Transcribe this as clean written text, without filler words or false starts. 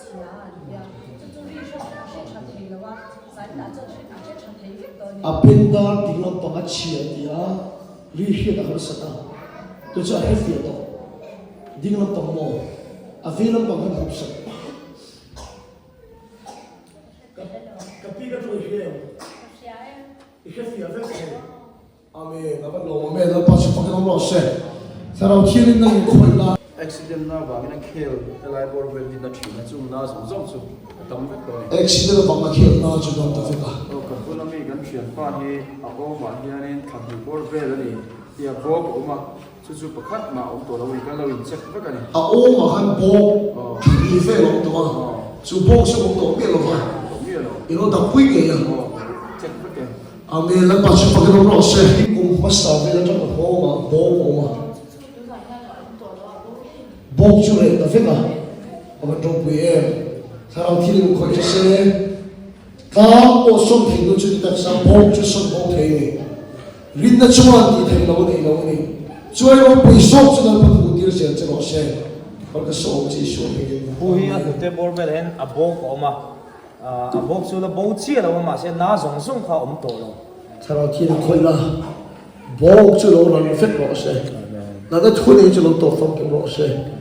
chhia an tia, chu chu ri hre hre tha thei lo a, zainah chuan hre a hre tha thei vek tawh a ni. A bengdar ding lampang a chhia tia ri hriat a harsat a, chu chu a hre fiah tawh. Ding lampang maw? A vei lampang khan hupsak. Ka pi ka thu i hria em? Ka hria e. I hre fiah vek thei. Amen. A va lawm awm e. Lalpa chu fakin awm rawh se. Thlarau Thiangin nang in khawih la. Accident na vangin a khel helai bawr vel hi na thin a, chung na zawng zawng chu a tam vek tawh a ni. Accident avang a khel na chu dam ta vek a. Aw ka bula mi kan thianpa hi a awmah hianin thla hnih bawr vel a ni tia bawk a awm a. Chu chu pakhat mah awm tawh lo a ni, kan lo in check vek a ni. A awmah khan bawk thli vel a awm tawh a, chu bawk chu awm tawh miah lo va, i lo dapui ngei a. Check vek e. Amen, Lalpa chu fakin awm rawh se. Kum hmasa vel atang a nghawngah bawk a awm a, bawk chu reh ta vek a, a van ropui em, thlarau thil in khawih hre se. Tlang pawh sawn thei nu chu ni taksa bawk chu sawn bo thei a ni. Rinna chuan tih theih lo a nei lo a ni. Chuai ropui zawk chu Lalpa hmuh tir zel che rawh se. Kal ka sawm che Isua hmingin. Pu hi a hnute bawr velah hian a bawk a awm a, a bawk chu la bo chiah lo a mahse na zawng zawng kha a awm tawh lo. Thlarau thian khawih la, bawk chu lo ran vek rawh se. Natna thu nei chu lo tawp famkim rawh se.